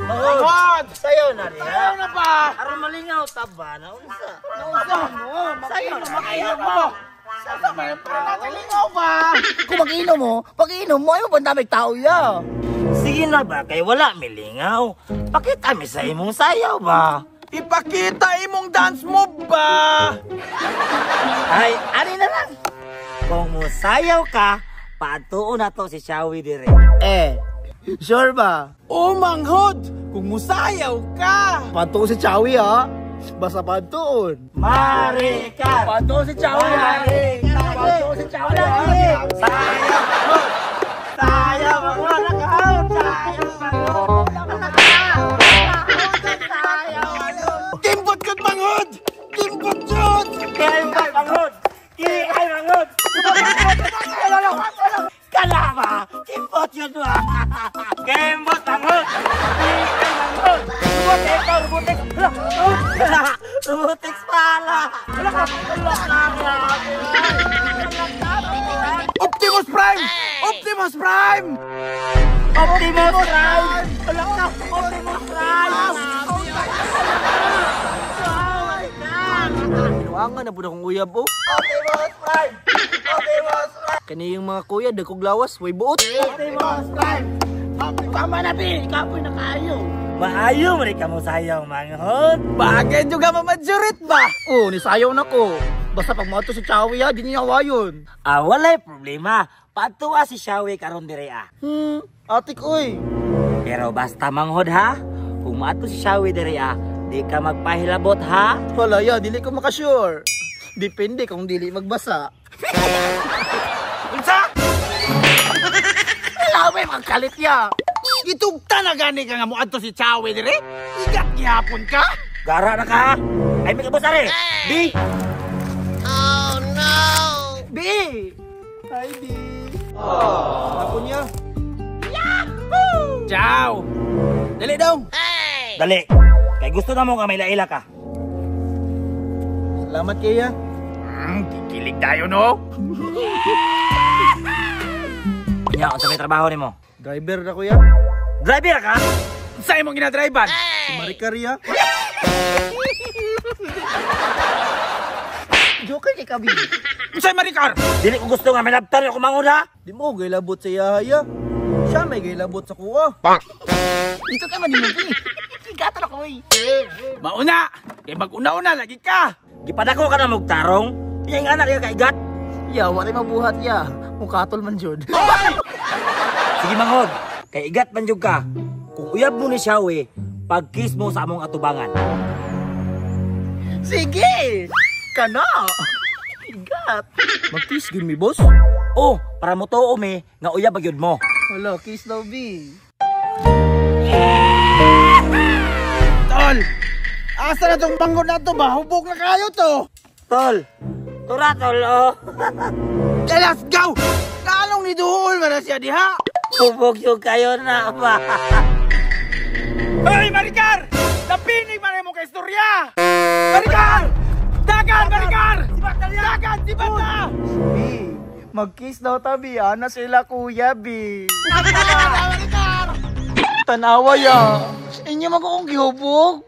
Manghod! Sayo na rin. Sayaw na ba? Aron malingaw ta ba na unsa? Nausa mo! Sayo na Makiinom mo! Sa may para natin lingaw ba? Kung mag-inom mo, pag-inom mo, ayaw ba daming tao ya? Sige na ba kay wala milingaw. Pakita mi sa imong sayaw ba? Ipakita imong dance move ba? Ay, ani na lang. Kung musayaw ka, paatuo na to si Shawi dire. Eh, sure ba? O manghod! Kung musayaw ka! Patuon si Chawi ha. Basta patuon. Maricar! Patuon si Chawi ha. Maricar! Patuon si Chawi ha. Sayaw manghod! Sayaw manghod! Nakaon! Sayaw manghod! Sayaw manghod! Kimbot yun manghod! Kimbot yun! Kimbot manghod! Kiay manghod! Kalama! Kimbot yun ba? Kimbot manghod! Kiay manghod! Robotics! Robotics! Robotics pala! Optimus Prime! Optimus Prime! Optimus Prime! Wala ka! Optimus Prime! Pinuangan na po na kong uyab oh. Optimus Prime! Optimus Prime! Kani yung mga kuya, dagkog lawas, way buot. Optimus Prime! Tama na bi, ikapoy na kaayo. Maayo man ka mo sayaw manghod. Bagay juga mamajurit ba? Oh, nisayaw na ko. Basta pag mato si Chawi ha, di niya wayon. Ah, walay problema. Patua si Shawi karon dire ah. Atik oy. Pero basta manghod ha. Kung maato si Shawi dire ah, di ka magpahilabot ha. Wala ya, dili ko makasure. Depende kung dili magbasa. Unsa? Wala may magkalit ya. Itugta na gani ka nga mo adto si Chawi dire? Igat gihapon ka? Gara na ka. Ay may kabos are. Di. B. Hi B. Ako niya. Ciao! Dali dong! Dali. Kay gusto na mo nga may laila ka. Salamat kaya. Kikilig tayo no? Nya, unsa may trabaho nimo? Driver na kuya. Driver ka? Sa imong ginadriban? Si Maricar ya. Joker kay kabi. Unsay Maricar? Dili ko gusto nga may labtan ako manghod ha. Di mo gaylabot sa yahaya. Siya may gaylabot sa kuha. Dito ka man nimo. Sigatan ako oy. Mauna! Kay mag-una-una lagi ka! Gipadako ka na mog tarong. Iyang anak ya kaigat. Ya, wa rin mabuhat ya. Mukatol man jud. Sige manghod, kay igat man jud ka. Kung uyab mo ni Shawi, pag-kiss mo sa among atubangan. Sige! Kana! Igat! Mag-kiss gyud mi, boss? Oh, para mo tuo mi nga uyab gyud mo. Hala, kiss daw, B. Tol! Asa na tong bangon na to ba? Hubog na kayo to! Tol, tura tol oh. Let's go! Kalong ni Duhol man na siya diha! Hubog yung kayo na ba? Hoy, Maricar! Napinig man mo kay istorya! Maricar! Dagan, Maricar! Dagan, si Bata! B, mag-kiss daw tabi. Ana sila, kuya, B. Maricar! Tanawa ya. Inyo mag akong gihubog.